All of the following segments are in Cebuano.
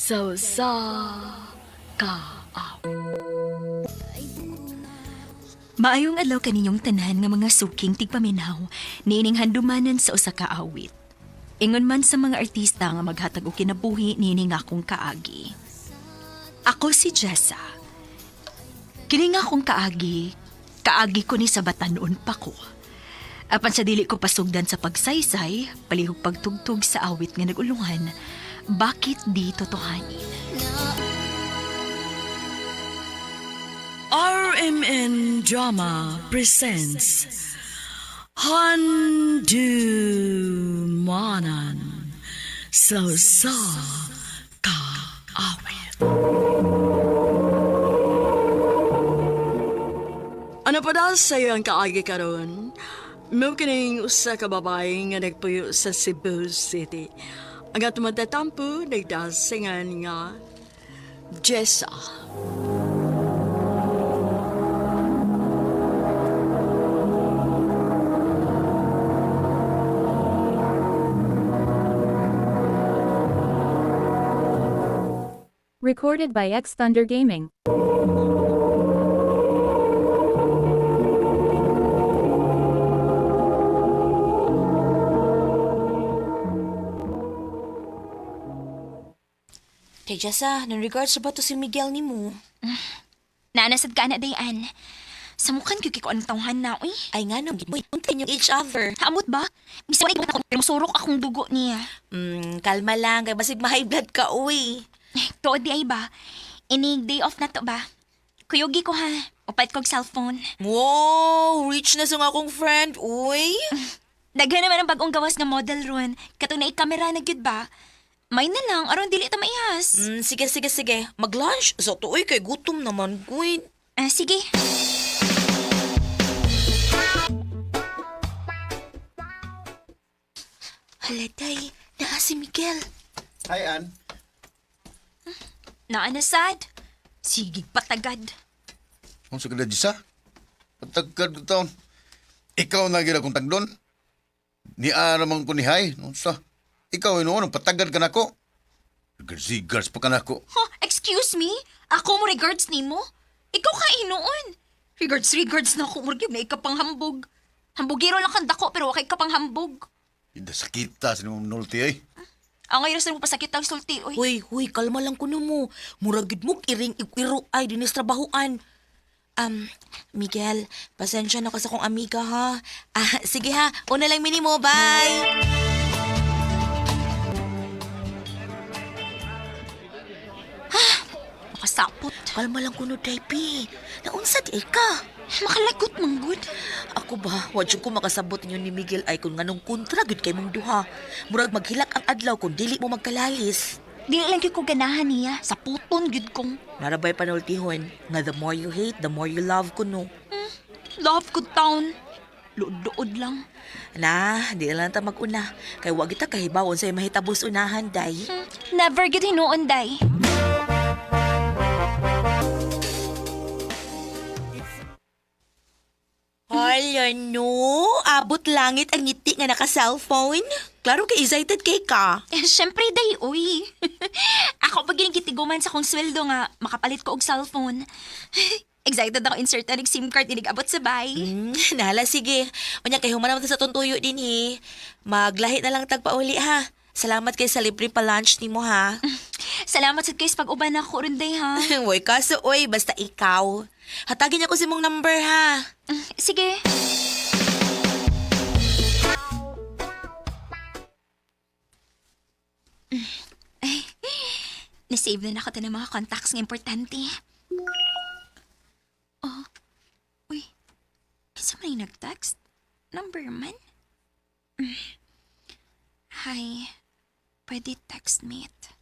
Sa usa ka awit. Maayong adlaw kaninyong tanan nga mga suking tigpaminaw niining handumanan sa usa ka awit. Ingon man sa mga artista nga maghatag og kinabuhi niining akong kaagi. Ako si Jessa. Kini nga akong kaagi, kaagi ko ni sa batanon pa ko. Apan sa dili ko pasugdan sa pagsaysay, palihog pagtugtog sa awit nga nagulungan, bakit di totohanin? RMN Drama presents Handumanan sa usa ka awit. Ano pa daw sa'yo ang kaagi karon? Mo kining usa ka babae nga nagpuyo sa Cebu City. Ang atong matatampo nagdasingan nga Jessa. Recorded by X Thunder Gaming. Kay Jessa, nang regards sa ba to si Miguel ni mo? Naanasad ka na dayan. Sa mukhan gyud kay ko anong tawhan na, uy. Ay nga no, punta niyo each other. Haamot ba? Bisan wala ko musurok akong dugo niya. Kalma lang, kay basig ma-high blood ka, uy. Tuod di ay ba? Inig day off na to ba? Kuyugi ko ha. Upat kog cellphone. Wow, rich na sa nga akong friend, uy. Daghan naman ang bagong gawas nga model ron. Katong na kamera na gyud ba? May na lang aron dili ta maihas. Sige, sige, sige. Mag-lunch. Sa to, uy, kay gutom naman, uy. Ah, sige. Hala, day. Naa si Miguel. Hi, Ann. Naa na sad. Sige patagad. Kung sa kada Jisa, patagkad ko taon. Ikaw na gira kong tagdon. Ni man ko ni Hay. Nung sa, ikaw inuon, patagad ka nako. Sigars pa ka nako. Huh, excuse me? Ako mo regards nimo? Ikaw ka inuon. Regards, regards na ako. Murag na ikapanghambog. Hambugiro lang kang dako pero wakay kapanghambog. Ida sakita sa nimong nulti ay. Ang ngayon sa mo pasakit ang sulti, oy. Uy, uy, kalma lang kuno mo. Murag gid mo iring iro ay dinis trabahoan. Miguel, pasensya na ka sa kong amiga ha. Ah, sige ha, una lang minimo, bye. Makasapot. Kalma lang kuno, Daypi. Naunsa di ay ka? Makalagot manggod. Ako ba, wa jud ko makasabot ninyo ni Miguel ay kung nganong kontra gyud kay mong duha. Murag maghilak ang adlaw kung dili mo magkalalis. Dili lang gyud ko ganahan niya. Sa puton gyud kong Narabay panultihon nga the more you hate, the more you love kuno. love good town. Luod-luod lang. Na, di na lang ta mag-una. Kay wa kita kahibawon sa mahitabos unahan, day. Never gyud hinuon, day. Hala no, abot langit ang ngiti nga naka-cellphone. Klaro kay excited kay ka. Eh, syempre, day, uy. Ako pa ginigitiguman sa kong sweldo nga, makapalit ko og cellphone. Excited ako insert na SIM card inig abot sa bay. Nahala, sige. Unya kay human naman ta sa tuntuyo din he. Maglahi na lang tagpauli ha. Salamat kay sa libre pa lunch nimo ha. Salamat sa kayo sa pag-uban ako ron, day, ha? Woy kaso oy, basta ikaw. Hatagin niya ko si mong number ha. Sige. Ay, nasave na nako ng mga contacts nga importante. Oh, uy. Kinsa man yung nag-text? Number man? Hi. Pwede text mate.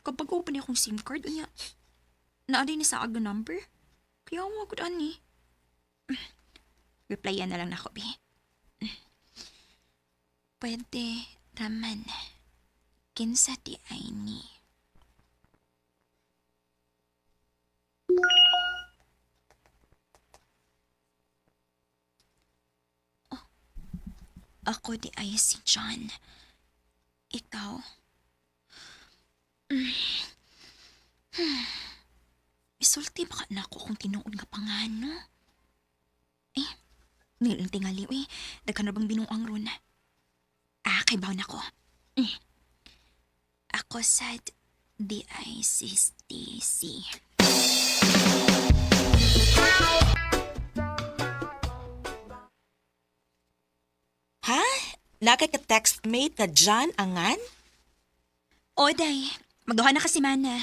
Kapag open akong SIM card, unya, naa din ni sa aga number. Kaya mo agad ani. Replyan na lang nako, bi. Pwede raman. Kinsa di ay ni. Oh, ako di ay si John. Ikaw? Isulti baka na ako kung tinuod nga pangan, no? Eh, nilang tingali, uy. Daghan na bang binuang ron? Ah, kay na ko. Ako sad, D-I-C-T-C. Ha? Nakaka-textmate ka John Angan? Oday, magduha na kasi mana.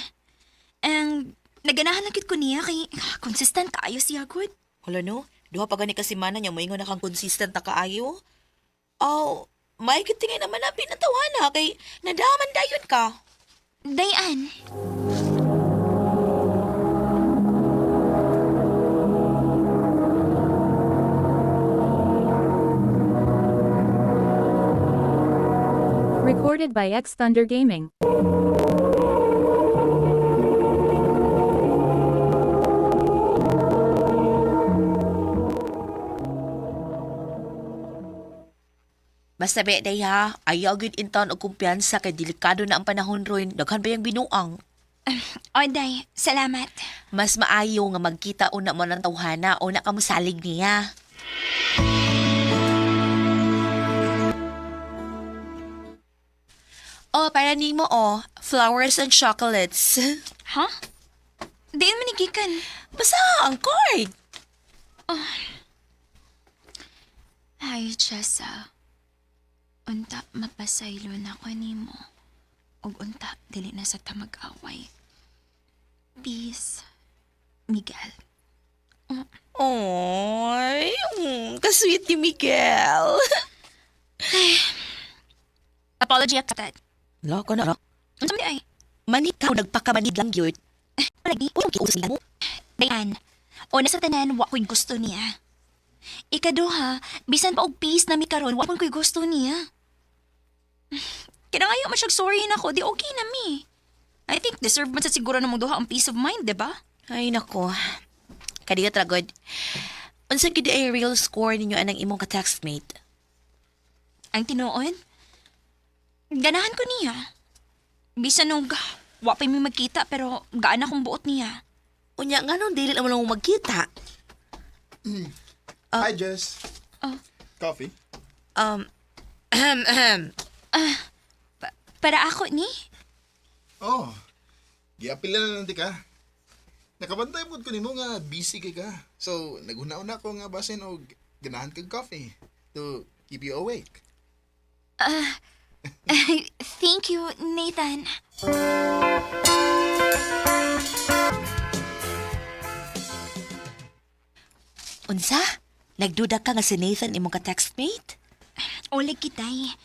Ang naganahan lang kit ko niya kay consistent kaayo siya good. Hala no, duha pa gani kasi mana niya moingon na kang consistent na kaayo. Oh, may kitingay naman na pinatawana kay nadaman dayon ka. Dayan. Recorded by X Thunder Gaming. Basta be day ha, ayaw gyud intawn og kumpiyansa kay delikado na ang panahon ron, daghan pa yung binuang. Oday, salamat. Mas maayo nga magkita una mo ng tawhana o na kamusalig niya. Oh, para nimo oh, flowers and chocolates. Ha? Diyan man gikan. Basta ang card. Ay, Jessa. Unta mapasaylo na ko nimo. Ug unta dili na sa tamag-away. Peace, Miguel. Oy, kasweet ni Miguel. Apology accepted. Loko na. Unsa man di ay? Manit ka nagpakamanid lang yun. Lagi. Uy, kiusas mo. Dayan. Una sa tanan, wa ko'y gusto niya. Ikaduha, bisan pa og peace na mi karon, wa man ko'y gusto niya. Kaya ngayon man siyag sorry na ko, di okay na mi. I think deserve man sa siguro ng duha ang peace of mind, di ba? Ay, nako. Kadiga tragod. Unsa gid ay real score ninyo anang imong ka-textmate? Ang tinuod, ganahan ko niya. Bisan nung wa pa mi magkita pero gaan akong buot niya. Unya nga nung dili naman lang mo magkita. Hi, Jess. Oh. Coffee? Ahem, ahem. Para ako ni? Oh. Giapila na lang di ka. Nakabantay pod ko nimo nga busy kay ka. So, naghuna-una ko nga basin og ganahan kag coffee to keep you awake. Thank you, Nathan. Unsa? Nagduda ka nga si Nathan imong ka-textmate? Oleg kitay.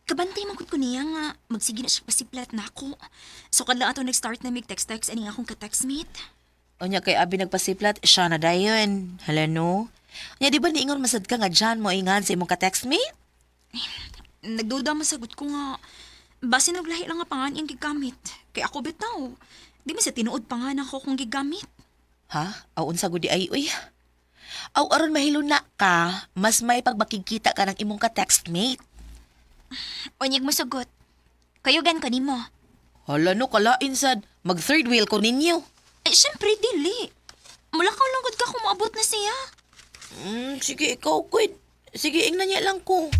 Kabantay man gud ko niya nga magsige na siya pasiplat na ako. So kadla ato nag-start na mig text-text ani akong ka-textmate. Unya kay abi nagpasiplat, siya na dayon. Hala no. Unya di ba niingon masad ka nga John mo ingan sa imong ka-textmate? Nagduda man sagot ko nga basin og lahi lang nga pangan iyang gigamit. Kay ako bitaw. Di man sa tinuod pangan ako kung gigamit. Ha? Aw unsa gud di ay uy. Aw aron mahiluna ka, mas may pagmakigkita ka ng imong ka-textmate. Unyag mo sugot. Kayugan ko nimo. Hala no, kalain sad. Mag third wheel ko ninyo. Ay, syempre dili. Mulakaw lang gud ka kung maabot na siya. Sige, ikaw, Quid. Sige, ingnan niya lang ko.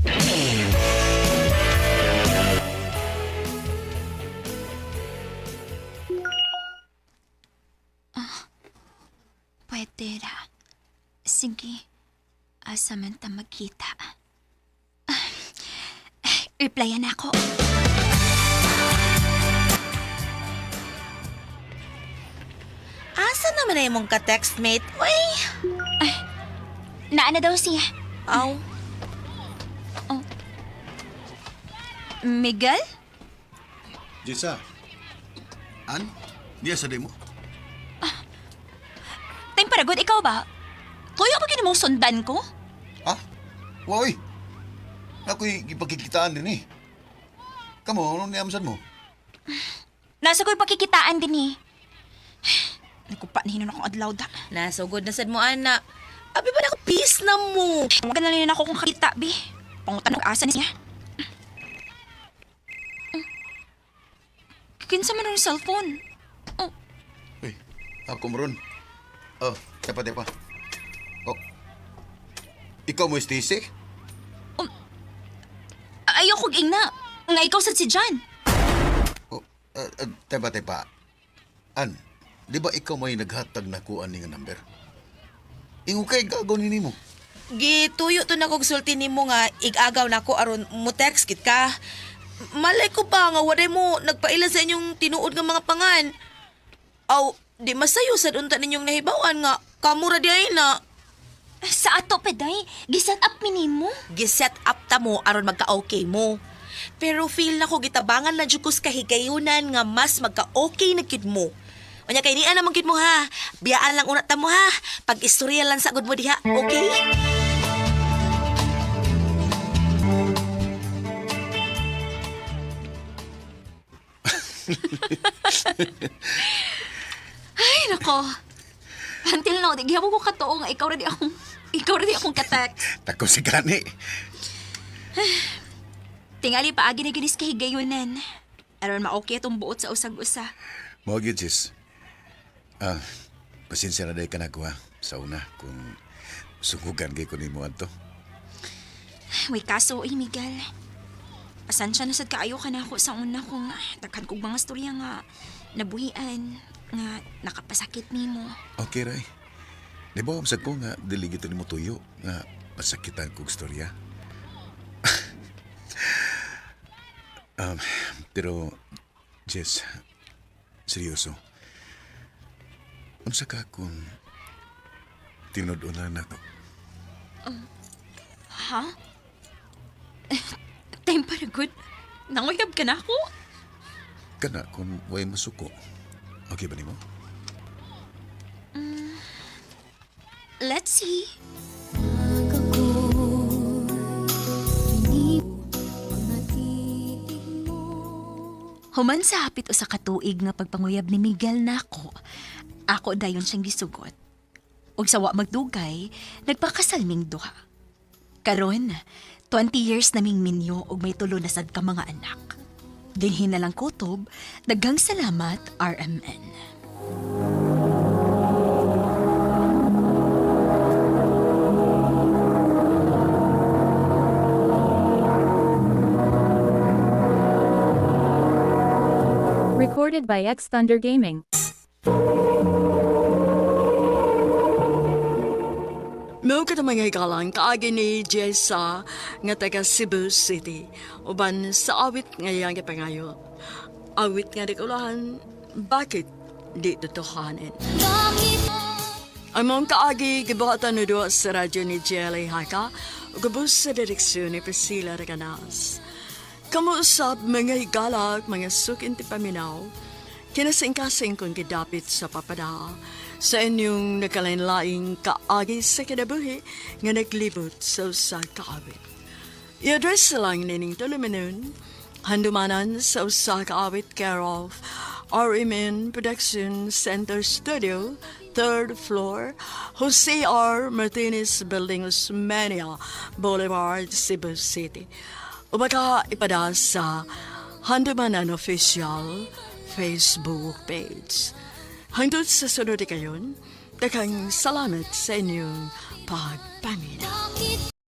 Pwede ra. Sige. Asa man ta magkita. Ah, replyan ako. Asa naman na imong ka-textmate? Uy! Naa na daw siya. Aw. Miguel? Jessa. An? Diya sa mo? Time para good, ikaw ba? Tuyo ba mong sundan ko? Ha? Woy. Ako'y gipagkikitaan din eh. Kamo, anong niamsan mo? Nasa ko'y pakikitaan din eh. Nagkupa na hinon akong adlaw da. Nasugod na sad mo, ana. Abi ba na peace na mo? Huwag na lang ako kung kakita, bi. Pangutan ng asa niya. Kinsa man ang cellphone? Oh, Uy, ako mo ron. Oh, tepa, tepa. Oh. Ikaw mo, Stacy? Ayoko ingna. Nga ikaw sad si John. Oh, tepa, tepa. An, di ba ikaw may naghatag na kuan ni nga number? Ingo kay gagaw ni nimo. Gituyo to na kog sulti nimo nga igagaw nako aron mo text kit ka. Malay ko pa nga waday mo nagpaila sa inyong tinuod nga mga pangan. Aw, di masayo sad unta ninyong nahibawan nga kamura di ay na. Sa ato pa day, giset up mi nimo. Giset up ta mo aron magka-okay mo. Pero feel nako gitabangan na jud ko sa kahigayunan nga mas magka-okay na kid mo. Unya kay niya naman kid mo ha. Biyaan lang una ta mo ha. Pag istorya lang sa gud mo diha, okay? Ay nako. Until now, di gihapon ko katuo nga ikaw ra di akong ikaw ra di akong katext. Tako si gani. Tingali paagi na ginis kahigayunan. Aron ma-okay atong buot sa usag-usa. Mao gyud sis. Ah, pasensya na day ka na ko ha. Sa una kung sungugan kay ko nimo adto. May kaso, oy Miguel. Pasansya na sad kaayo ka na ako sa una kung daghan kog mga storya nga nabuhian nga nakapasakit nimo. Okay ray. Di ba sa ko nga dili gito nimo tuyo nga pasakitan kog storya. Pero Jess, seryoso. Unsa ka kung tinud-on lang nato? Ha? Time para good. Nanguyab ka na ako? Kana kung way masuko. Okay ba nimo? Let's see. Human sa hapit usa ka tuig nga pagpanguyab ni Miguel nako, ako dayon siyang gisugot. Ug sa wa magdugay, nagpakasal ming duha. Karon, 20 years naming minyo ug may tulo na sad ka mga anak. Dinhi na lang kutob, daghang salamat RMN. Recorded by X Thunder Gaming. Mao ka mga hikalang kaagi ni Jessa nga taga Cebu City uban sa awit nga iyang gipangayo. Awit nga dikulahan, bakit di totohanin? Ang mong kaagi gibuhatan ni duha sa radyo ni Jelly Haka ug gubos sa direksyon ni Priscilla Reganas. Kamuusap mga higalak, mga sukin ti paminaw, kinasingkasing kong gidapit sa papada sa inyong nakalain-laing kaagi sa kinabuhi nga naglibot sa usa ka awit. I-address lang nining tulumanon, handumanan sa usa ka awit care of RMN Production Center Studio, third floor, Jose R. Martinez Building, Osmania Boulevard, Cebu City. O baka ipada sa Handumanan Official Facebook page. Hangtod sa sunod kayon, daghang salamat sa inyong pagpaminaw.